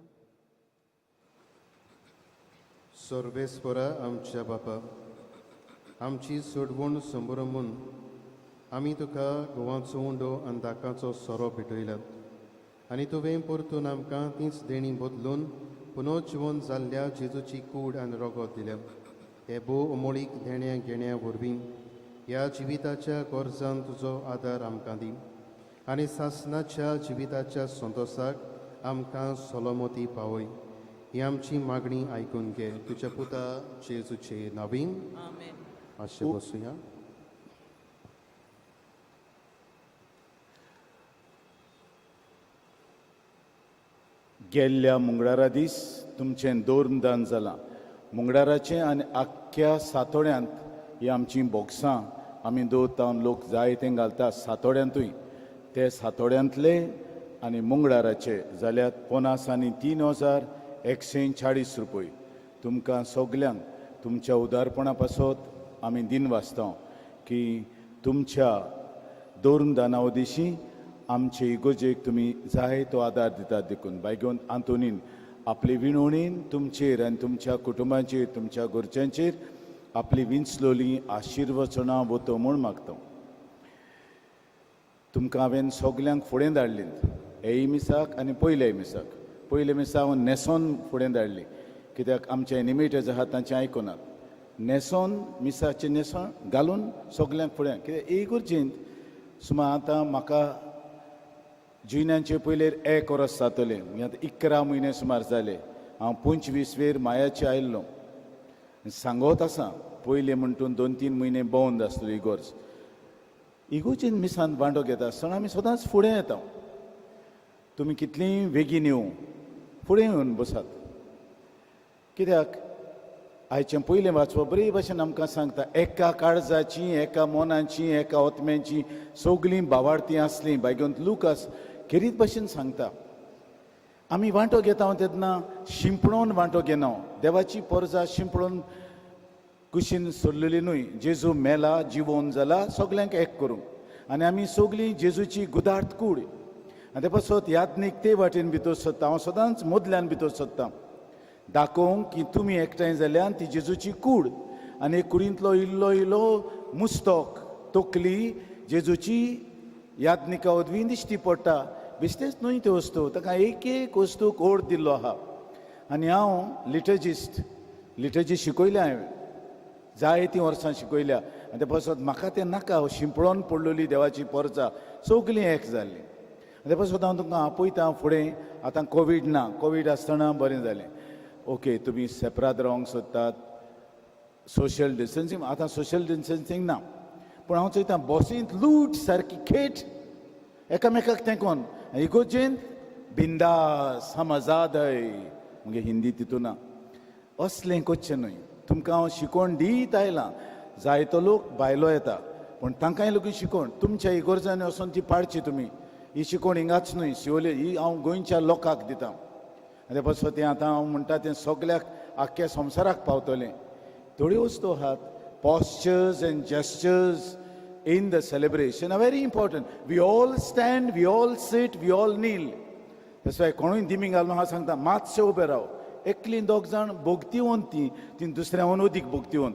B: सर्वेस्परा आमच्या बापा, आमची सोडवण संभ्रमून आमी तुका गोवाचो उंडो आनी दाकाचो सोरो भेटयल्यात आनी तुवें परतून आमकां तीच देणी बदलून पुनर्जिवन जाल्ल्या जेजूची कूड आनी रगत दिल्या. हे भोव अमोळीक देण्या घेण्या वरवीं ह्या जिविताच्या गरजान तुजो आदार आमकां दी आनी सासनाच्या जिविताच्या संतोसाक आमकां सलोमती पावय. ही आमची मागणी आयकून घे तुज्या पुता जेजूचे नावीन.
A: आमेन.
B: मातशें बसुया.
E: गेल्ल्या मुंगळारा दीस तुमचें दोर्मदान जालां. मुंगळाराचें आनी आख्ख्या सातोड्यांत ही आमचीं बोक्सां आमी दवरता. लोक जाय तें घालता सातोड्यांतूय. ते सातोड्यांतले आनी मुंगळाराचे जाल्यार 53,140 रुपय. तुमकां सगल्यांक तुमच्या उदारपणा पासत आमी दिनवासता की तुमच्या दोर्मदाना उदेशी आमचे इगोजेक तुमी जाय तो आदार दितात. देखून बायगोन आंतोनीन आपले विणवणीन तुमचेर आनी तुमच्या कुटुंबाचेर, तुमच्या घरच्यांचेर आपली विंचलोली आशिर्वचनां वतो म्हूण मागता. तुमकां हांवें सगल्यांक फुडें धाडलीं, हेय मिसाक आनी पयल्याय मिसाक. पयल्या मिसाक हांव न्हेसोन फुडें धाडली, कित्याक आमचे एनिमेटर्स आहात तांचें आयकुनात. न्हेसोन, मिसाचें न्हेसण घालून सगल्यांक फुडें, कित्याक इगर्जेंत सुमार आतां म्हाका जुयन्यांचे पयलेर एक वर्स जातलें, म्हणजे आतां 11 म्हयने सुमार जाले. हांव 25 वेर मायाचे आयिल्लो. सांगत आसा, पयलें म्हणटून 2-3 म्हयने बंद आसतली इगोर्ज. इगोर्जेन मिसान वांटो घेता आसतना आमी सदांच फुडें येता. तुमी कितलींय बेगीन येवं, फुडें येवन बसात, कित्याक आयचें पयलें वाचप बरे भशेन आमकां सांगता, एका काळजाची, एका मनाची, एका ओतम्याची सगळीं बावाडतीं आसलीं. बायगोंत लुकास खेरीत भशेन सांगता. आमी वांटो घेता तेन्ना शिंपणोन वांटो घेना. देवाची पोरजा शिंपणोन कुशीन सोडलेली न्हय. जेजू मेला, जिवोन जाला सगल्यांक एक करूंक आनी आमी सगळीं जेजूची गुदार्थ कूड. आनी ते पासत यादनीक ते वाटेन भितर सोदता. हांव सदांच मदल्यान भितर सोदता दाखोवंक की तुमी एकठांय जाल्यान ती जेजूची कूड आनी कुडींतलो इल्लो इल्लो मुस्तोक, तकली जेजूची यादनिका वरवीं दिश्टी पडटा. बेश्टेच न्हय त्यो वस्तू, ताका एक एक वस्तूक ओड दिल्लो आहा. आनी हांव लिटर्जिस्ट, लिटर्जी शिकयल्या हांवें, जायतीं वर्सां शिकयल्या. आनी ते पासत म्हाका तें नाका शिंपळोन पडलेली देवाची पोरजा सगळीं एक जाल्लीं. आनी ते पासत हांव तुमकां आपयता फुडें. आतां कोवीड ना, कोवीड आसतना बरें जालें. ओके, तुमी सेपरात रावंक सोदतात, सोशल डिस्टन्सींग, आतां सोशल डिस्टन्सींग ना, पूण हांव चोयता बसींत लूट सारकी खेट एकामेकाक तेंकोन. इगोर्जेंत बिंदास, हम आजाद है, मुगे हिंदी तितू ना. असलें करचें न्हय. तुमकां हांव शिकोवन दीत आयलां. जायतो लोक भायलो येता, पूण तांकांय लोक शिकोवन तुमच्या इगोर्जांनी वचोन ती पाळची तुमी. ही शिकोवण हिंगाच न्हय, शिवोले ही हांव गोंयच्या लोकांक दितां. आनी ते पासत तें आतां हांव म्हणटा तें सगल्याक, आख्ख्या संवसाराक पावतलें. थोड्यो वस्तू आहात, postures and gestures in the celebration are very important. We all stand, we all sit, we all kneel. That's why कोणूय दिमी घालून हांव सांगता, मातशें उबें राव. एकलीं दोग जाण भोगती ती ती दुसऱ्याहून अदीक भोगतीवन,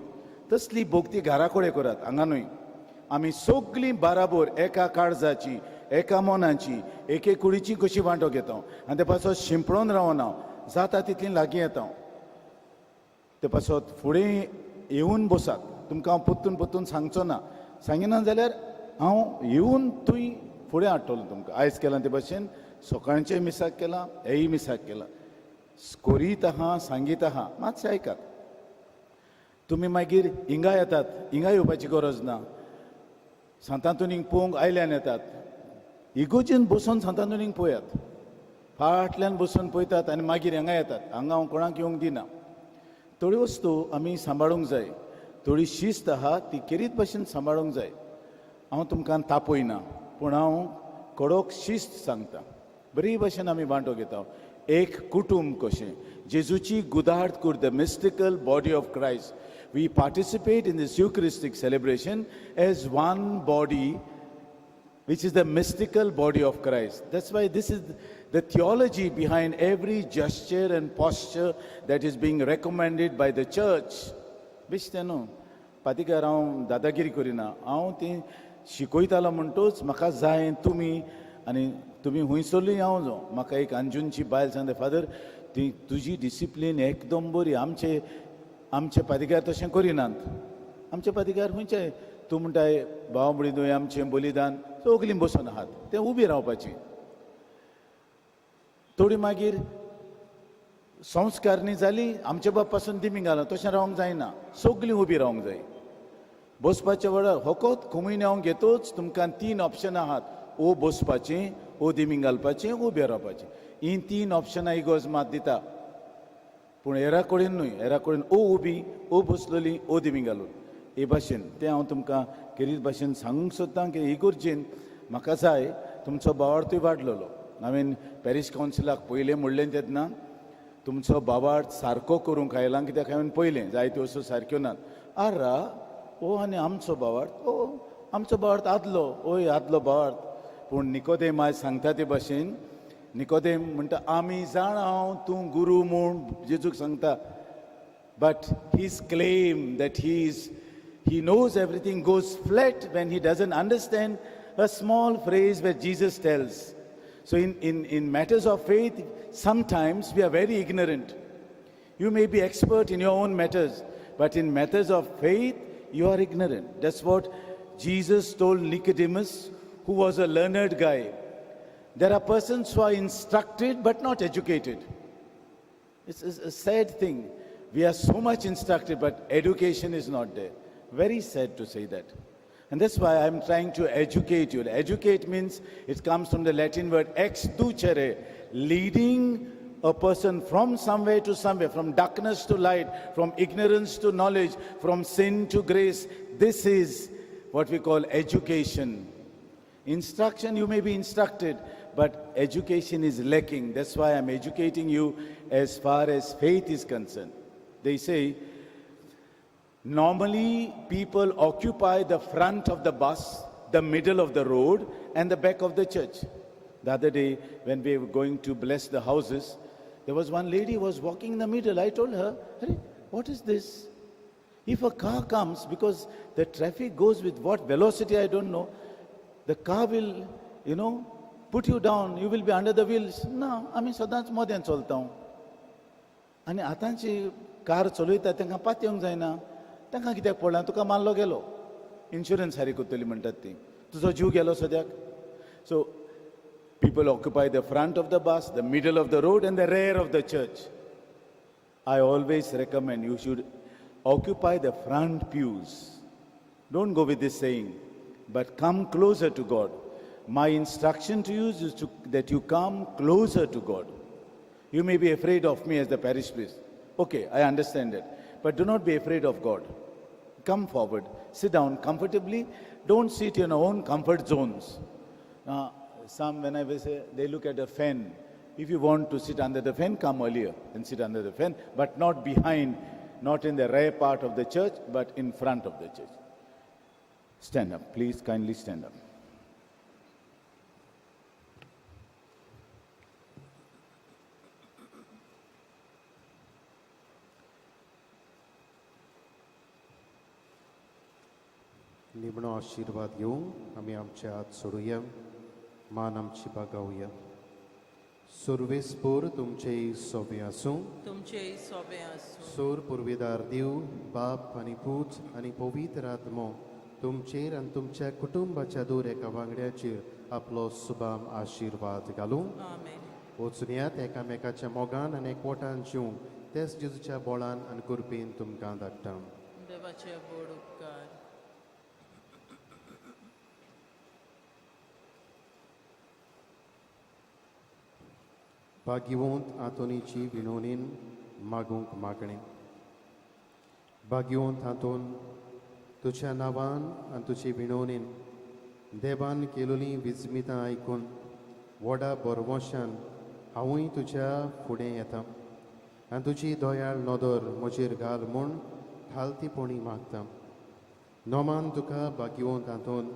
E: तसली भोगती घरा कडेन करात, हांगा न्हय. आमी सगळीं बाराबोर एका काळजाची, एका मनाची, एके कुडीची कशी वांटो घेता. आनी ते पासत शिंपडोन रावना, जाता तितलीं लागीं येता. ते पासत फुडें येवन बसात. तुमकां हांव परतून परतून सांगचो ना. सांगिना जाल्यार हांव येवन थंय फुडें हाडटलो तुमकां. आयज केलां ते भशेन, सकाळचें मिसाक केलां, हेय मिसाक केलां. करीत आहा, सांगीत आहा, मातशें आयकात तुमी. मागीर हिंगा येतात, हिंगा येवपाची गरज ना. सांतांतोनीक पळोवंक आयल्यान येतात, इगोर्जेन बसून सांतांतोनीक पळयात. फाटल्यान बसून पळयतात आनी मागीर हांगा येतात. हांगा हांव कोणाक येवंक दिना. थोड्यो वस्तू आमी सांबाळूंक जाय. थोडी शिस्त आहा, ती खेरीत भशेन सांबाळूंक जाय. हांव तुमकां तापयना, पूण हांव कडक शिस्त सांगता. बरी भशेन आमी वांटो घेता एक कुटूंब कशें. जेजूची गुदार्थ कूड, the mystical body of Christ, we participate in this Eucharistic celebration as one body. which is the mystical body of Christ. That's why this is the theology behind every gesture and posture that is being recommended by the church. बेश्टें न्हू पातिकार, हांव दादागिरी करिना. हांव ती शिकयतालो म्हणटूच म्हाका जाय तुमी आनी तुमी हुंयसरलीं हांव जावं. म्हाका एक अंजुनची बायल सांगता, फादर, ती तुजी डिसिप्लीन एकदम बरी. आमचे आमचे पादिकार तशें करिनात. आमचे पादिकार खंयचे तूं म्हणटाय, भाव भयणींनो, आमचें बलिदान, सगलीं बसून आहात. तें उबी रावपाची. थोडी मागीर संस्कारणी जाली, आमचे बाप पासून दिमी घाला, तशें रावंक जायना. सगलीं उबी रावंक जाय. बसपाच्या वेळार होकोत कोमुनियांव घेतोच तुमकां तीन ऑप्शनां आहात: ओ बसपाचें, ओ दिमी घालपाचें, उबें रावपाचें. ही तीन ऑप्शनां इगोर्ज मात दिता, पूण हेरा कडेन न्हय. हेरा कडेन ओ उबी, ओ बसलेली, ओ दिमी घालून. हे भाशेन तें हांव तुमकां खेरीत भाशेन सांगूंक सोदतां की इगोर्जेन म्हाका जाय तुमचो भावार्थूय वाडलेलो. हांवें पॅरीश कावन्सिलाक पयलें म्हणलें तेन्ना, तुमचो भावार्थ सारको करूंक आयला, कित्याक हांवें पयलें जायत्यो वस्तू सारक्यो नात. आर्रा, ओ आनी आमचो भावार्थ, ओ आमचो भावार्थ आदलो, ओय आदलो भावार्थ. पूण निकोदेम आयज सांगता ते भाशेन, निकोदेम म्हणटा, आमी जाणा तूं गुरू म्हूण, जेजूक सांगता. But his claim that he knows everything goes flat when he doesn't understand a small phrase where Jesus tells. So in matters of faith, sometimes we are very ignorant. You may be expert in your own matters, but in matters of faith, you are ignorant. That's what Jesus told Nicodemus, who was a learned guy. There are persons who are instructed but not educated. It's a sad thing. We are so much instructed, but education is not there. Very sad to say that. And that's why I'm trying to educate you. Educate means it comes from the Latin word ex ducere, leading a person from somewhere to somewhere, from darkness to light, from ignorance to knowledge, from sin to grace. This is what we call education. Instruction, you may be instructed, but education is lacking. That's why I'm educating you as far as faith is concerned. They say, normally people occupy the front of the bus, the middle of the road, and the back of the church. The other day, when we were going to bless the houses, there was one lady who was walking in the middle. I told her, "Hey, what is this? If a car comes, because the traffic goes with what velocity, I don't know, the car will put you down. You will be under the wheels." ना, आमी सदांच मदें चलता. आनी आतांची car चलयता तांकां पातयेवंक जायना. तांकां कित्याक पडलां? तुका मारलो गेलो, इन्शुरन्स फारीक करतली म्हणटात ती. तुजो जीव गेलो सद्याक. So people occupy the front of the bus, the middle of the road, and the rear of the church. I always recommend you should occupy the front pews. Don't go with this saying, but come closer to God. My instruction to you is that you come closer to God. You may be afraid of me as the parish priest. Okay, I understand it. But do not be afraid of God. Come forward, sit down comfortably. Don't sit in your own comfort zones. Now, some, when I was, they look at a fan. If you want to sit under the fan, come earlier and sit under the fan, but not behind, not in the rear part of the church, but in front of the church. Stand up, please kindly stand up.
B: निमणो आशिर्वाद घेवंक आमी आमचे हात सोडुया, मान आमची बागावया. सुर्वेस्पोर तुमचे सोबे आसूं.
A: तुमचेय सोबे आसूं.
B: सोर पुर्वेदार देव बाप आनी पूत आनी पवित्र आत्मो तुमचेर आनी तुमच्या कुटुंबाच्या दूर एका वांगड्याचेर आपलो सुबाम आशिर्वाद घालूं.
A: आमेन.
B: वचुनयात एकामेकाच्या मोगान आनी एकवटान जिवंक. तेच जेजूच्या बोळान आनी कृपेन तुमकां धाडटा.
A: देवाचे व्हड उपकार.
B: भाग्यवंत आंतोनीची विनोनीन मागूंक मागणें. भाग्यवंत आंतोन, तुज्या नांवान आनी तुजे विनोनीन देवान केलोलीं विजमितां आयकून व्हडा बरवशान हांवूय तुज्या फुडें येता आनी तुजी दयाळ नदर म्हजेर घाल म्हूण खालतीपणी मागता. नोमान तुका भाग्यवंत आंतोन.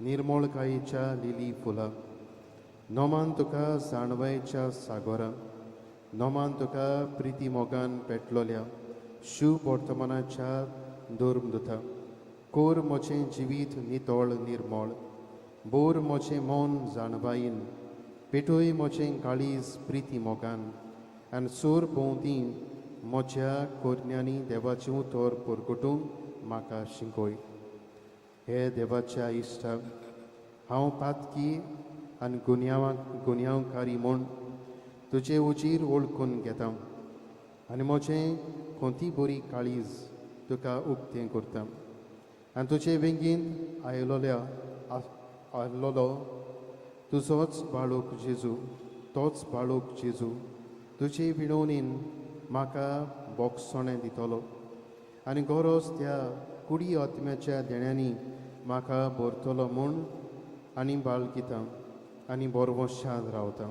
B: निर्मोळकायेच्या लिली फुलां, नोमान तुका जाणवायेच्या सागोरा, नोमान तुका प्रिती मोगान पेटलोल्या शुभ वर्तमानाच्या धर्मदुता, कोर म्हजें जिवीत नितळ निर्मळ, बोर म्हजें मन जाणवायेन, पेटय म्हजें काळीज प्रिती मोगान, आनी सूर भोंवती म्हज्या कोरण्यांनी देवाचें उतर परगटूंक म्हाका शिकय. हे देवाच्या इश्टा, हांव पातकी आनी गुन्यांवकारी म्हूण तुजे उजीर वळखून घेता आनी म्हजें कोंती बरी काळीज तुका उक्तें करता आनी तुजे वेंगेंत आयलोलो तुजोच बाळूक जेजू, तोच बाळूक जेजू तुजे विणवणीन म्हाका बोगसणें दितलो आनी गरज त्या कुडी आत्म्याच्या देण्यांनी म्हाका भरतलो म्हूण आनी बाळगिता आनी बरवशान रावता.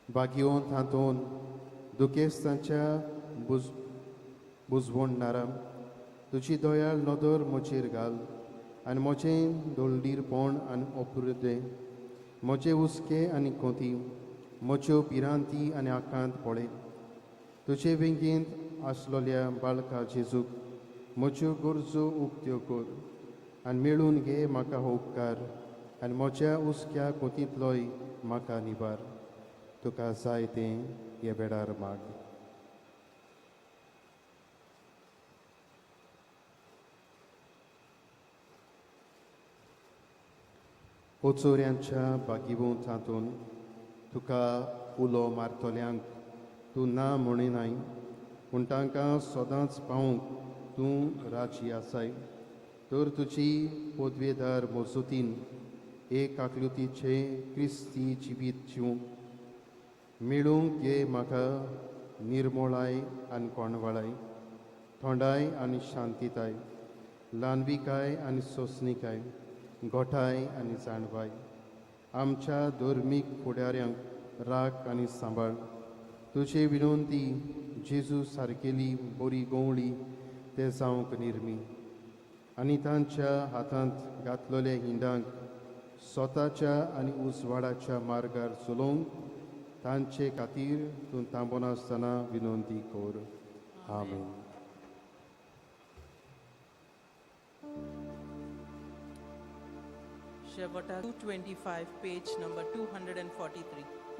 B: बागयोन तातूंत दुखेस्तांच्या बुजवणणारा तुजी दयाळ नदर म्हजेर घाल आनी म्हजें दोळडीरपण आनी अपुरदें, म्हजे हुस्के आनी कोती, म्हज्यो भिरांती आनी आकांत पळय. तुजे वेंगेंत आसलोल्या बाळका जेजूक म्हज्यो गरजो उक्त्यो कर आनी मेळून घे म्हाका हो उपकार आनी म्हज्या हुस्क्या कोतींतलोय म्हाका निवार. तुका जाय तें हे वेळार माग. पोचोऱ्यांच्या बागिवून तातूंत तुका उलो मारतल्यांक तूं ना म्हणिनाय, पूण तांकां सदांच पावूंक तूं राजी आसाय. तर तुजी पदवेदार मजतीन एक आकृतीचें क्रिस्ती जिवीत जिवूंक मेळूंक घे म्हाका निर्मोळाय आनी कोणवाळाय, थोंडाय आनी शांतिताय, ल्हानविकाय आनी सोंसणिकाय, गोठाय आनी जाणवाय. आमच्या धर्मीक फुडाऱ्यांक राख आनी सांबाळ. तुजे विनंती जेजू सारकेली बरी गवळी ते जावंक निर्मी आनी तांच्या हातांत घातलेल्या हिंडांक स्वताच्या आनी उजवाडाच्या मार्गार चलोवंक तांचे खातीर तूं थांबनासतना विनंती कर. आमेन.
A: शेवटा 225, page number 243.